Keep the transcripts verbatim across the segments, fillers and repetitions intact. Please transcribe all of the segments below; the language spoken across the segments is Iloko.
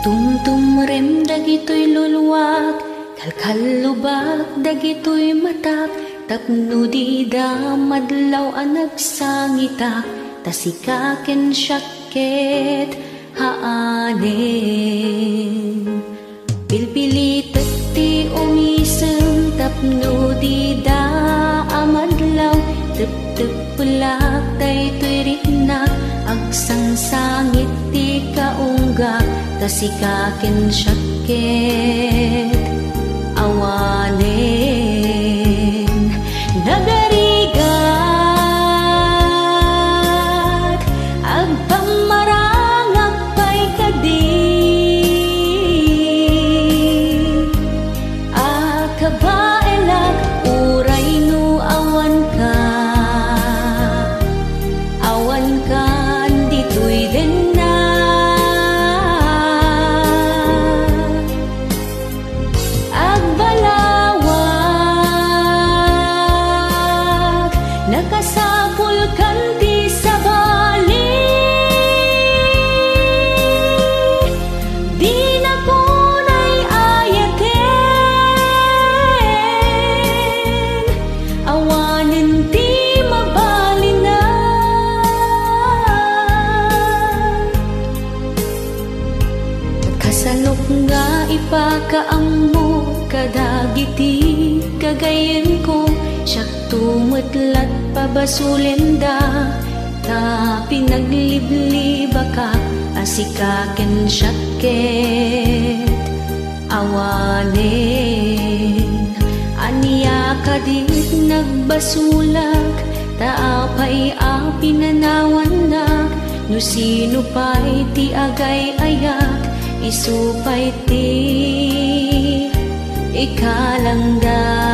Tumtumrem dagitoy luluak, kalkallubak dagitoy matak, tapno dida madlaw a nagsangitak, ta sika ken siak ket haanen. Pilpilitek ti umisem tapno dida a madlaw, teptepelak daytoy riknak, agsangsangit ti kaunggak, ta sika ken siak ket awanen. Nagarigat, agpammarangak pay kadi a kabaelak, uray no awanka, awankan ditoy dennak. Agbalawak, nakasapulkan ti sabali. Dinak unay ayaten, awanen ti mabalina. Kasalok nga ipakaammo kadagiti gagayyemko, siakto met lat pabasolenda, ta pinagliblibaka a sika ken siak ket awanen. Ania kadit nagbasolak, ta apay a pinanawannak, no sino pay ti agay-ayak, isu pay ti ikalanggam.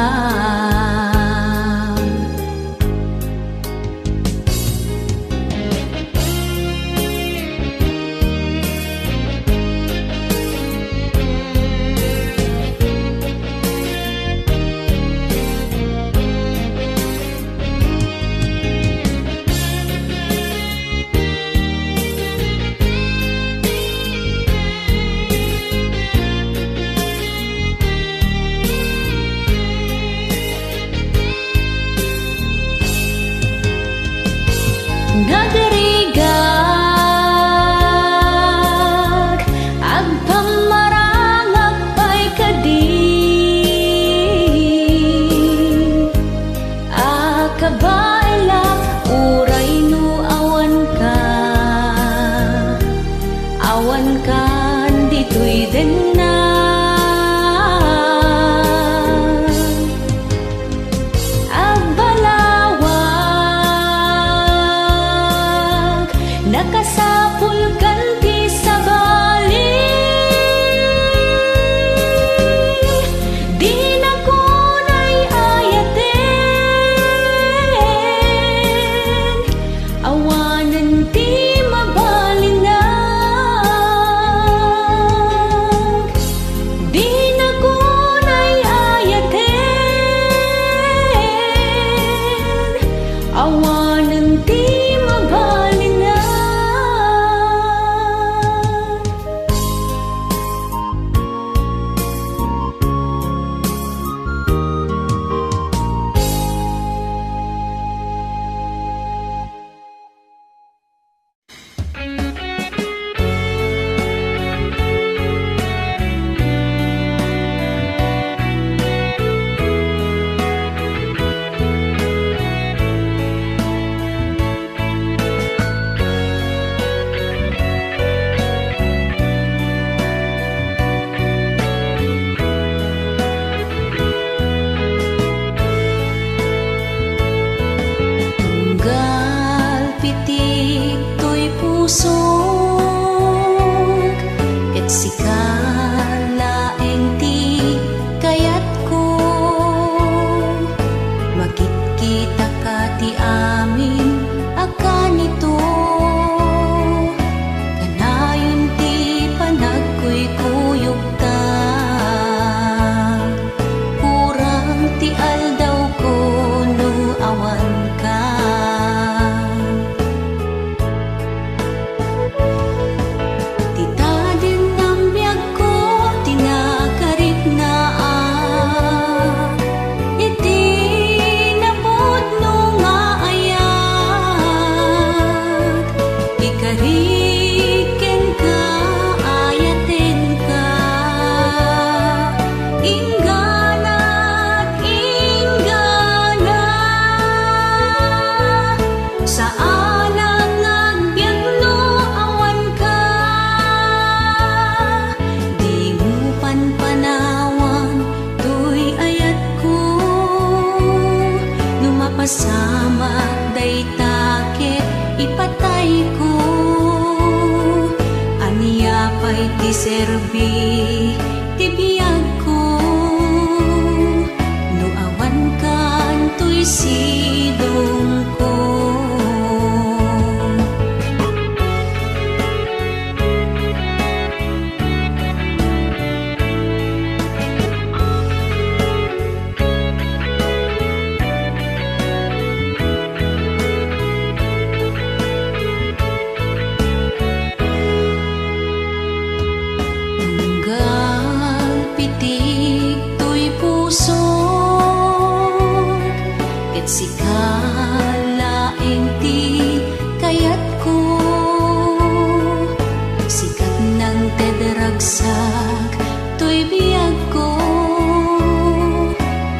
Biagko,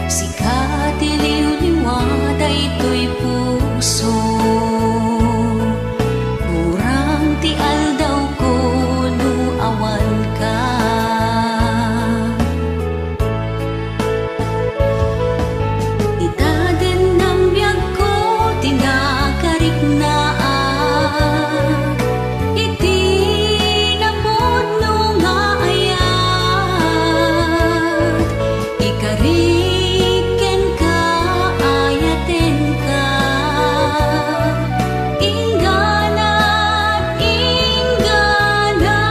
sika ti liwliwa daytoy puso. Urang ti aldawko no awanka. Ita den nang biagko ti nakariknaan. Iti napudno nga ayat, ikarik kenka, ayatenka. Ingganat, inggana.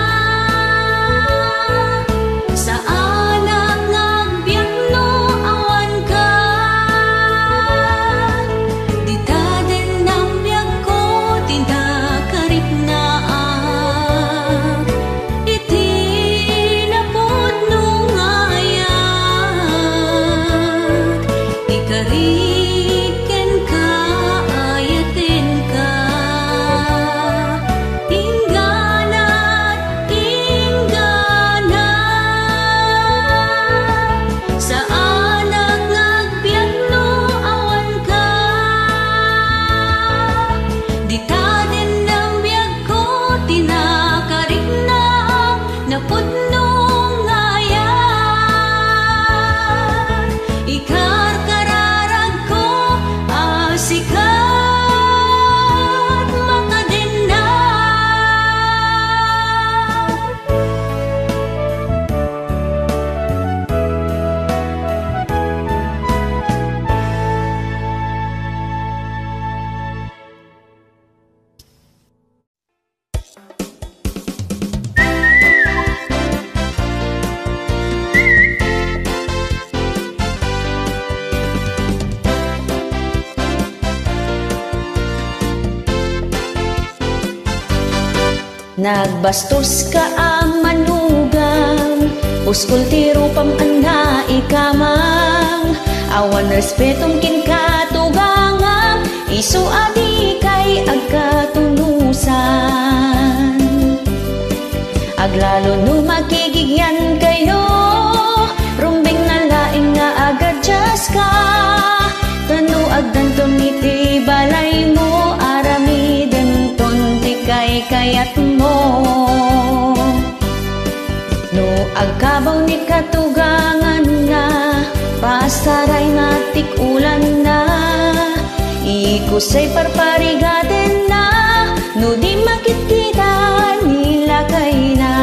Saanak nga agbiag no awanka. Dita den nang biagko ti nakariknaan. Iti napudno nga ayat, ikarik kenka, ayatenka. Ingganat, inggana. Saanak nga agbiag no awanka. Dita den nang biagko ti nakariknaan. Napudno nga ayat, ikarkararagko a sikat makadenna. Nagbastoska a manugang, puskol ti rupam a naikamang, awan respetom kenka tugangam, isu a dikay agkatunosan. Aglalo no makigigyankayo, rumbeng na laeng nga agadiaska. Tano agdanton iti balaymo, aramidenton ti kaykayatmo. No agkabaw ni katuganganna, pasaray matik-ulanna, ikusay parparigatenna, no di makitkita ni lakayna.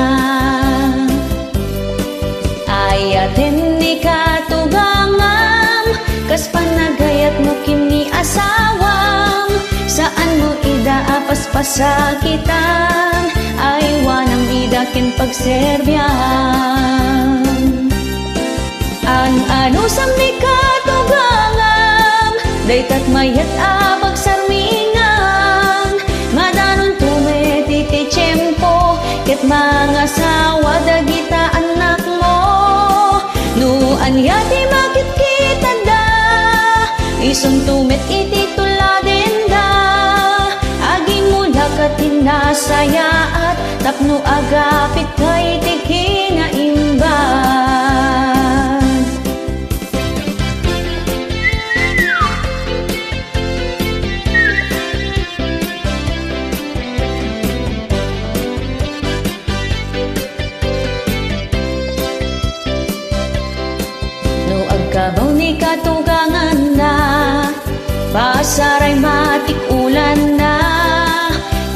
Ayatem ni katugangam, kas panagayatmo ken ni asawam, saanmo ida a paspasakitan, aywanam ida ken pagserbiam. An-anusam ni katugangam, daytat mayat a pagsarmingan, madanonto met iti tiempo, ket mangasawa dagita annakmo. No ania ti makitkitada, isunto met iti tuladenda, agimulak a tinasayaat, tapno agapitka iti kinaimbag. No agkabaw ni katuganganna, pasaray matik-ulanna,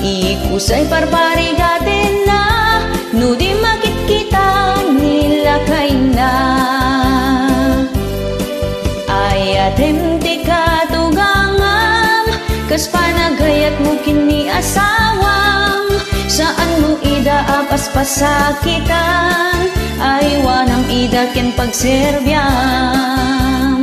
ikusay parparigatenna, no di makitkita ni lakayna. Ayatem ti katugangam, kas panagayatmo ken ni asawam, saanmo ida a paspasakitan, aywanam ida ken pagserbiam.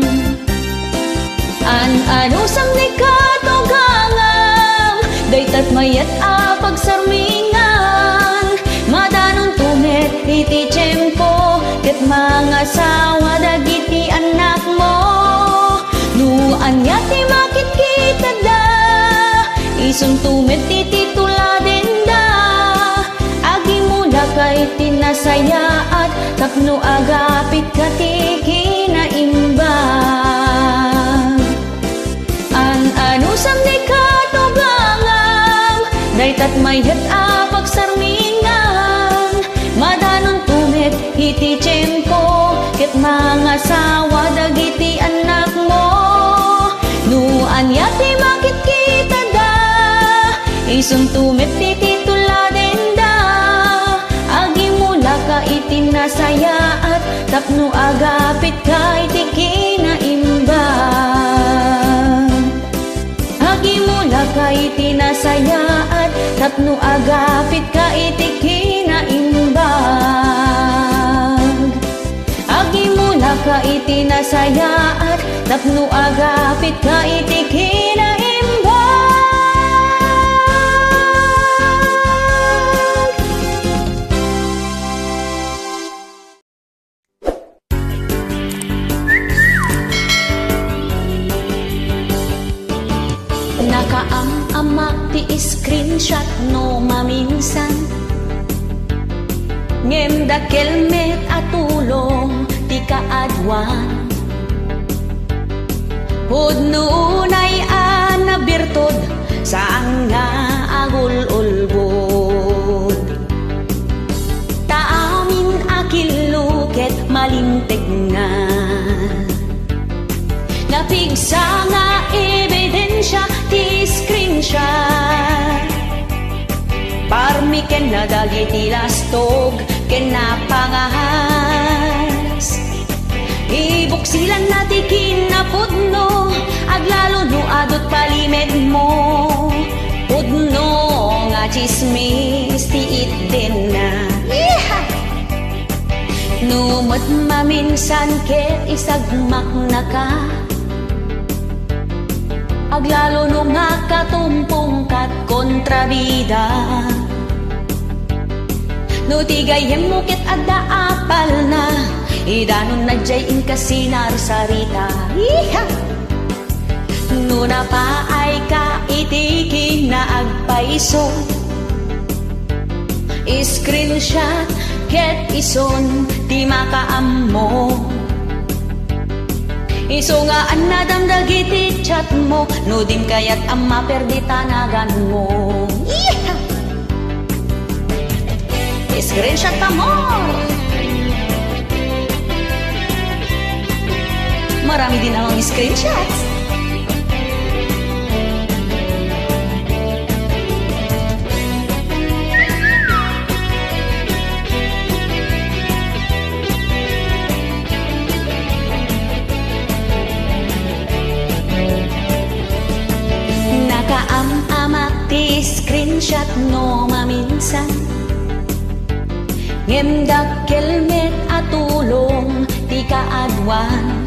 An-anusam ni katugangam, daytat mayat a pagsarmingan, madanonto met iti tiempo, ket mangasawa dagiti annakmo. No ania ti makitkitada, isunto met iti tuladenda, agimulak Kay ti nasayaat tapno agapitka ti kinaimbag. An-anusam dika tubangam, daytat mayat a pagsarmingan. Madanonto met iti tiempo, ket mangasawa dagiti annakmo. No ania ti makitkitada, isunto met ti tituladenda. Agimulaka iti nasayaat tapno agapitka iti kinaimbag. Agimulaka iti nasayaat tapno agapitka iti kinaimbag. Agimulaka iti nasayaat tapno agapitka iti kinaimbag. Nakaam-amak ti screenshot no maminsan, ngem dakkel met a tulong ti kaaduan. Pudno unay a nabirtod, saan nga agul-ulbod. Ta amin a killo ket malinteg nga napigsa nga ebidensia ti screenshot. Parmi ken na dagiti lastog ken napangas. Ibuksilanna ti kinapudno, aglalo no adut palimedmo. Pudno nga tsismis ti itdenna. Yeeha! No met maminsan ket isagmaknaka, aglalo no makatumpongkat kontrabida. No ti gayyemmo ket adda apalna, idanonna diay inka sinarsarita. Yeeha! No napaayka iti kinaagpayso, screenshot ket isun ti makaammo. Isu nga annadam dagiti chatmo no dim kayat a maperdi ta naganmo. Yeeha! Screenshot ta more! Marami din namang screenshots. Nakaam-amak ti screenshot no maminsan, ngem dakkel met a tulong ti kaaduan.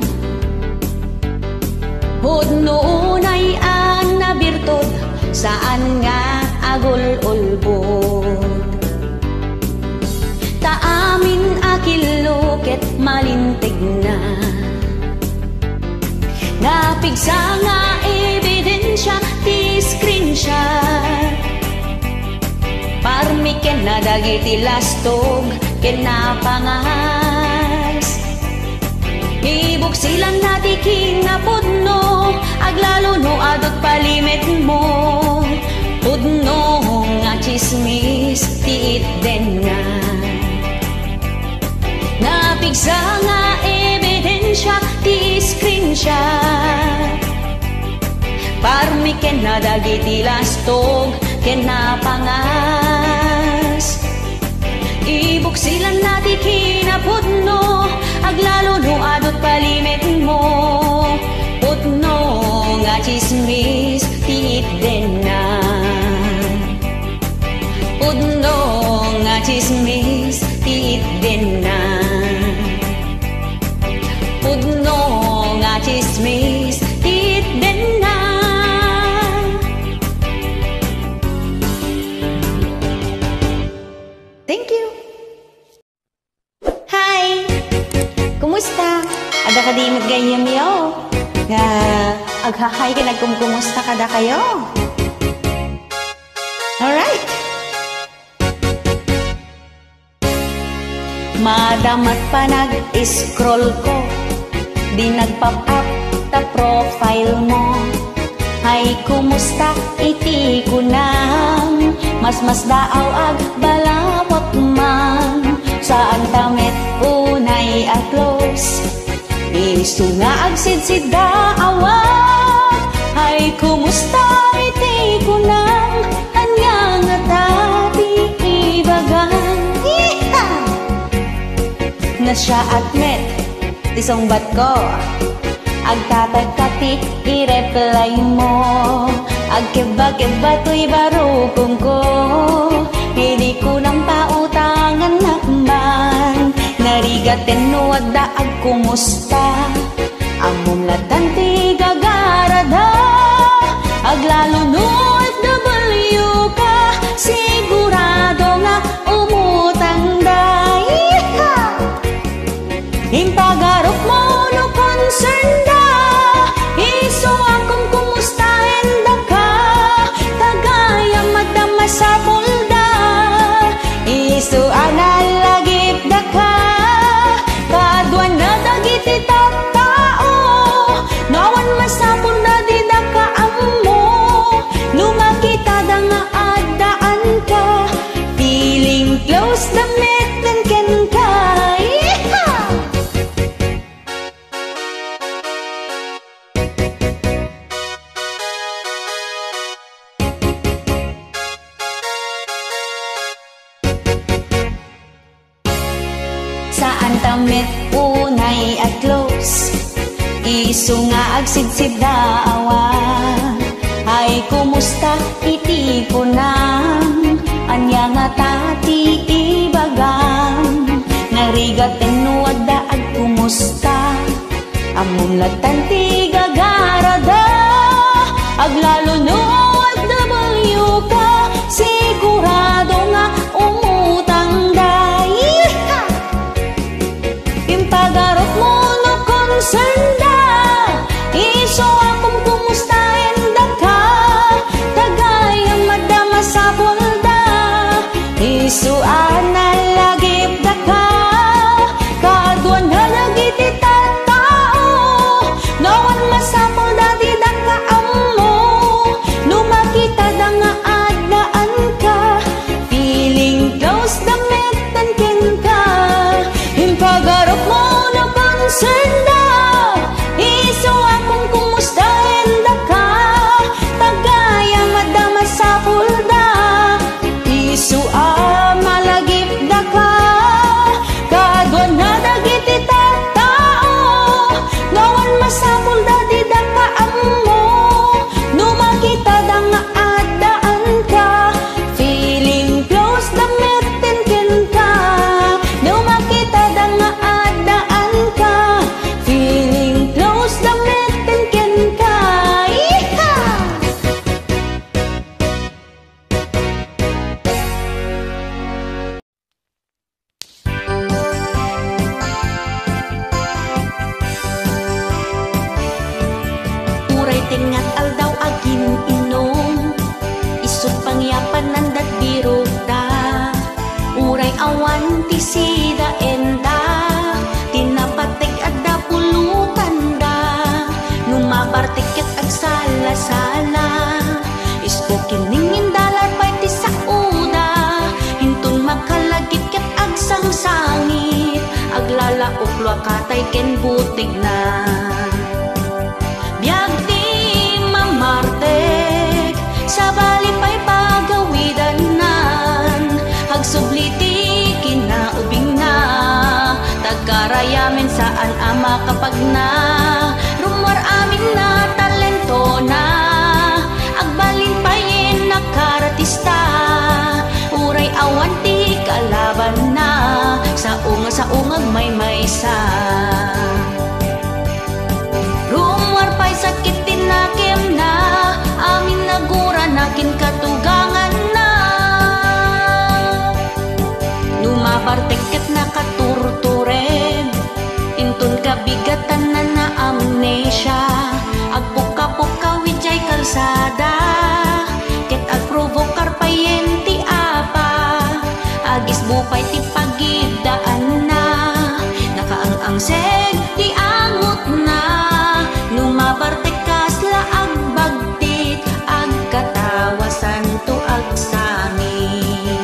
Pudno unay a nabirtod, saan nga agul-ulbod. Ta amin a killo ket malinteg na. Napigsa nga ebidensia ti screenshot. Parmi ken na dagiti lastog ken napangas. Ibuksilanna ti kinapudno, aglalo no adut palimedmo. Pudno nga tsismis ti itdenna. Napigsa nga ebidensia ti screenshot. Parmi ken na dagiti lastog ken napangas. Ibuksilanna ti kinapudno, aglalo no adut palimedmo. Pudno nga tsismis ti itdenna. Pudno nga tsismis ti itdenna. Pudno nga tsismis ti itdenna. Thank you. Hi! Kumusta? Adda kadi met gayyemyo nga agha-hi ken agkumkumusta kadakayo? Alright. Madamat panag-scroll ko, di nag-pop up ta profile mo. Hay, kumusta iti kunam? Masmasdaaw agbalawak man. Saan ta met unay a close. Isu nga agsidsidda awak. Hay, kumusta iti kunam? Ania ngata ti ibagam? Iha! Nasyaat met ti sungbatko. Agtatagka ti i-reply mo. Agkebba-kebba toy barukongko. Idi kunam pautangannak man. Narigat no adda agkumusta. Ammom latta ti gagarada. Aglalo no O F W ka. Sigurado nga umutangda. Iha! Impagarupmo no concernda, isu a kumkumustaendaka, ta gayam adda masapulda, isu a nalagipdaka, kaaduanna dagiti tattao, no awan masapulda didaka ammo, no makitada nga addaanka, feeling close da metten kenka. Yeehaw! Saan ta met unay a close. Isu nga agsidsidda awan. Ay, kumusta iti kunam? Ania ngata ti ibagam? Narigat no adda agkumusta? Ammom latta ti gagarada. Aglalo no O F W ka, sigurado nga umutangda. Yeehaw! Impagarupmo no concernda, isu a kumkumustaendaka, ta gayam adda masapulda, isu a nalagipdaka, kaaduanna dagiti tattao, no awan masapulda didaka ammo, no makitada nga addaanka, feeling close da metten kenka. Impagarupmo no concernda, isu a kumkumustaendaka, ta gayam adda masapulda, isu a malagipdaka, kaaduanna dagiti tattao, no awan masapulda didaka ammo, no makitada nga addaanka, feeling close da metten kenka. No makitada nga addaanka, feeling close da metten kenka. Yeehaw! Uray tengnga ti aldaw agin-inum, isut pangyapanan dagdi rukda. Uray awan ti sidaenda, ti napateg adda pulotanda. No mabartek ket agsala-sala. Isko kiningin dalar pay ti saoda, inton makalagip ket agsangsangit, aglalaok luakatay ken butegna. Biag ti mamartek, sabali pay pagawidannan, agsubli ti kinaubingna, tagkarayamen saan a makapagna, rummuar amin a talentona. Agbalin pay a nakaratista, uray awan ti kalabanna, sao nga sao nga agmaymaysa. Rummuar pay sakit ti nakemna, amin nagurana ken katuganganna. No mabartek ket nakaturtured, inton kabigatanna na amnesia, agpukka-pukkaw idiay kalsada, ket agprovokar payen ti apa, agisbo pay ti pagiddaanna. Seg ti angotna, no mabartek kasla agbagtit, agkatawasanto agsangit.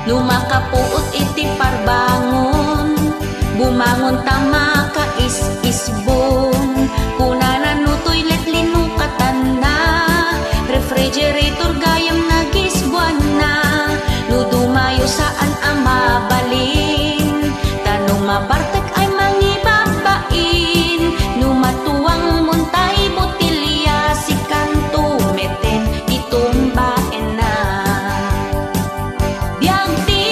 No makapuot iti parbangon, bumangon ta makaisisbon. Kunana no toilet linukatanna, refrigerator gayam nagisbuanna. No dumayo saan a mabalin, ta no mabartek ay mangibabain. No matuang montay botilya, sikanto meten itumbaenna. Biag ti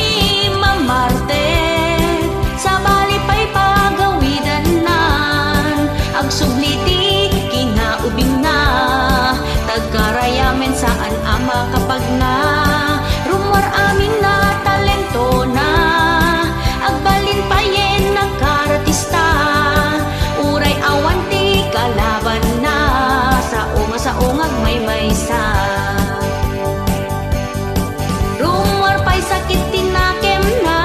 mamartek, sabali pay pagawidannan. Agsubli ti kinaubingna, tagkarayamen saan a makapagna. Rummuar amin a talentona, agbalin payen a karatista. Uray awan ti kalabanna, sao nga sao nga agmaymaysa. Rummuar pay sakit ti nakemna,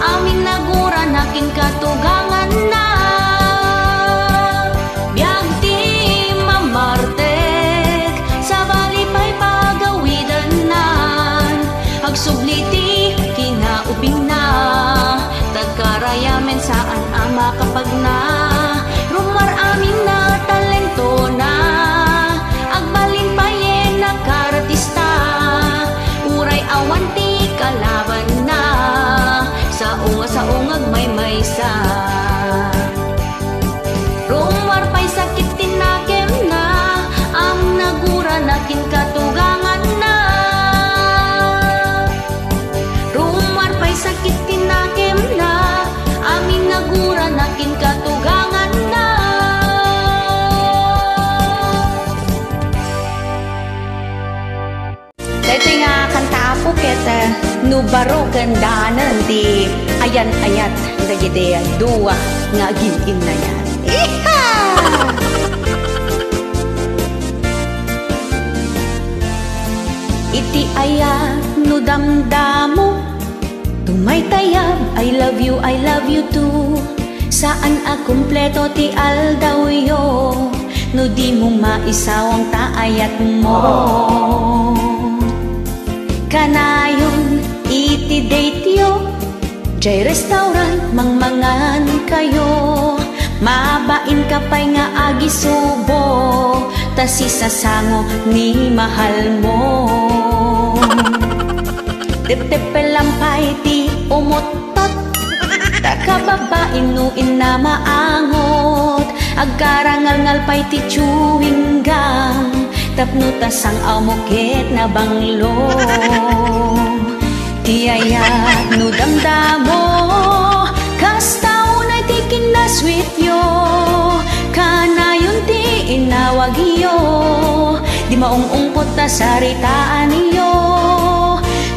amin nagurana ken katuganganna. Biag ti mamartek, sabali pay pagawidannan. Agsubli ti kinaubingna, tagkarayamen saan a makapagna. Rummuar amin a talentona, agbalin payen a karatista. Uray awan ti kalabanna, sao nga sao nga agmaymaysa. Rummuar pay sakit ti nakemna, amin nagurana ken katuganganna. Rummuar pay sakit ti nakemna, amin nagurana ken katuganganna. Daytoy nga kanta, Apo, ket, eh, no baro ken daanen ti ayan-ayat dagiti dua nga agin-innayan. Iha! Iti ayat no damdamo, tumaytayab, I love you, I love you too. Saan a kumpleto ti aldawyo no dimo maisawang ta ayatmo. Kanayon iti dateyo, jay restaurant mangmangan kayo. Mabain ka pay nga agisubo, ta sisasango ni mahalmo. Teptepelam pay ti umuttot, ta kababain no inna maangot. Agkarangalngal pay ti chewing gum, tapno ta sang-awmo ket nabanglo. Ti ayat no damdamo, kasta unay ti kinna-sweet yo, kanayon ti inawagyo, di maung-ungpot ta saritaanyo.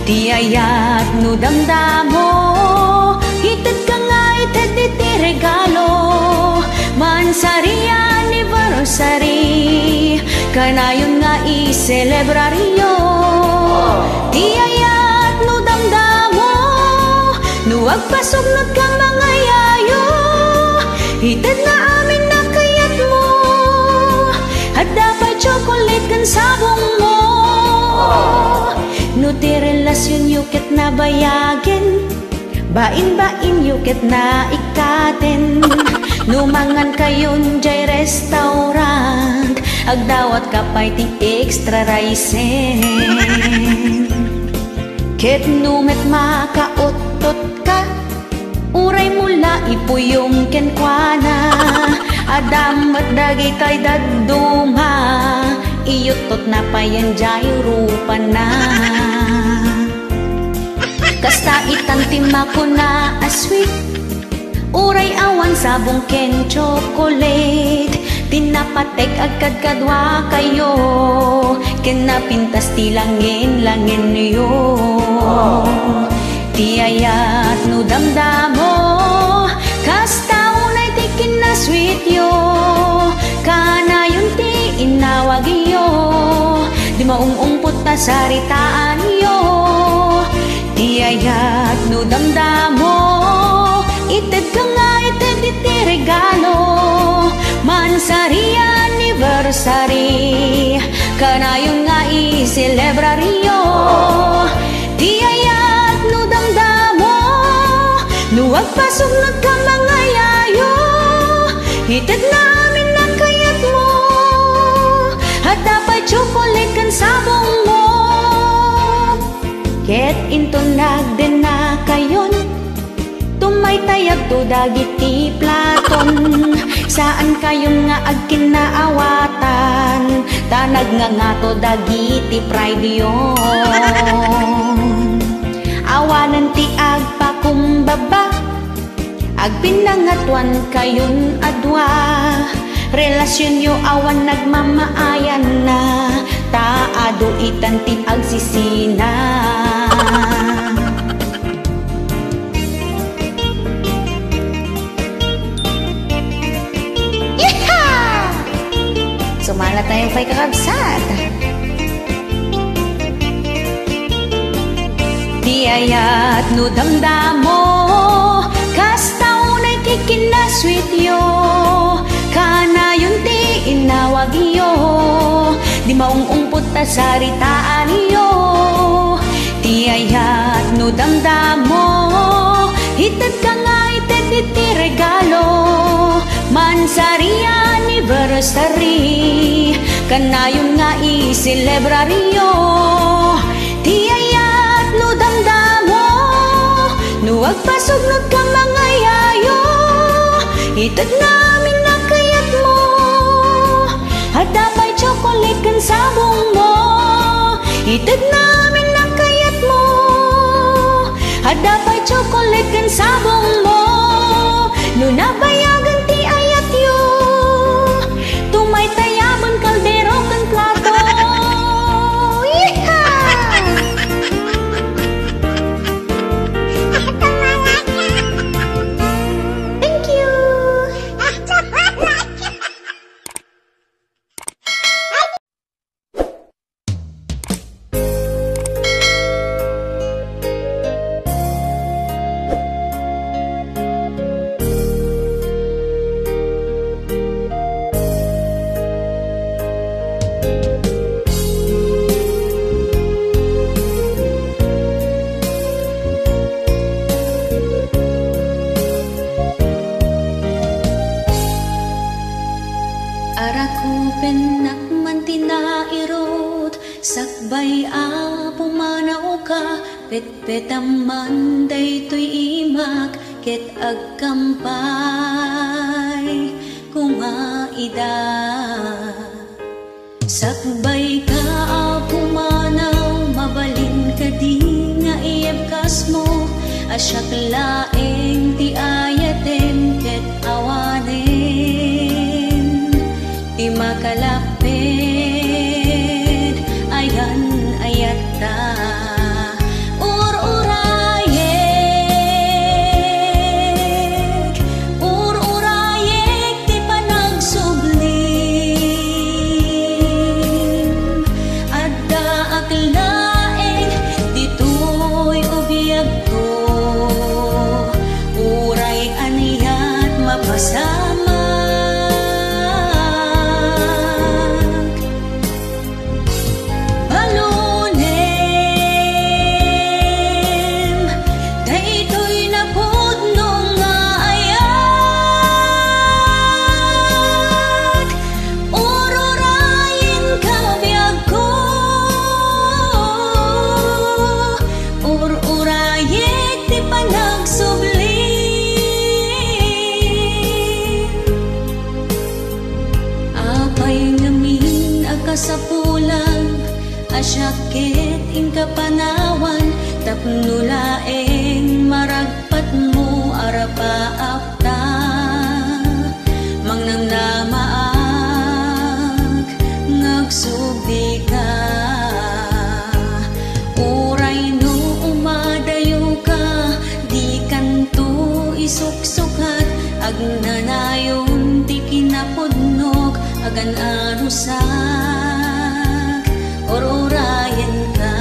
Ti ayat no damdamo, itedka nga ited iti regalo, mansari, anniversary, kanayon nga iselebraryo. Ti ayat no damdamo, no agpasugnot ka mangayayo, itedna amin a kayatmo. Adda pay chocolate ken sabongmo. No ti relasionyo ket nabayagen, bain-bainyo ket naikkaten. No mangan kayon jay restaurant, agdawatka pay ti extra rice. Ket no met makauttotka, uray mo la ipuyong kenkuana. Adda met dagitay dadduma, iyuttotna payen jay rupana. Kasta itan ti makuna a sweet, uray awan sabong ken chocolate, ti napateg agkadkaduakayo, ken napintas ti langenlangenyo. Ti ayat no damdamo, kasta unay ti kinna-sweetyo, kanayon ti inawagyo, di maung-ungpot ta saritaanyo. Ti ayat no damdamo, ited Sari, kanayon nga iselebraryo ti ayat no damdamo, no agpasugno ka mangayayo, itedna amin a kayatmo, adda pay tsokolit ken sabongmo, ket inton nagdennakayon, tumaytayabto dagiti platon. Saankayon nga agkinnaawatan, ta nagngangato dagiti prideyo. Awanen ti agpakumbaba, agpinnangatoankayon a dua. Relasionyo awan nagmamaayanna, ta adu itan ti agsisina. Yeehaw! Sumala tayo pay, kakabsat. Ti ayat no damdamo, kasta unay ti kinna-sweetyo, kanayon ti inawagyo, di maung-ungpot ta saritaanyo. Ti ayat no damdamo, itedka nga ited iti regalo, mansari, anniversary, kanayon nga iselebraryo ti ayat no damdamo, no agpasugno ka mangayayo, itedna amin a kayatmo. Adda pay tsokolit ken sabongmo, itedna amin a kayatmo. Adda pay tsokolit ken sabongmo, no nabayagen ti ayatyo, tumaytayaben kaldero ken plato. Yeehaw! Thank you! Arakupennak man ti nairut, sakbay a pumanawka, petpetam man daytoy imak, ket agkampay koma ida. Sakbayka a pumanaw, mabalin kadi nga iyebkasmo a siak laeng ti ayatem ket awanen ti makalapped? Ayan-ayatta, ur-urayek, ur-urayek ti panagsublim. Addaak laeng ditoy biagko, uray aniat mapasamak. Balonem daytoy napudno nga ayat. Ur-urayenka biagko, ur-urayek ti panagsublim. Apay ngamin a kasapulan a siak ket inka panawan tapno laeng maragpatmo a rapaapta? Mangnamnamaak nga agsubika. Uray no umadayoka, dikanto isuksukat, agnanayon ti kinapudnok, agan-anusak, ur-urayenka.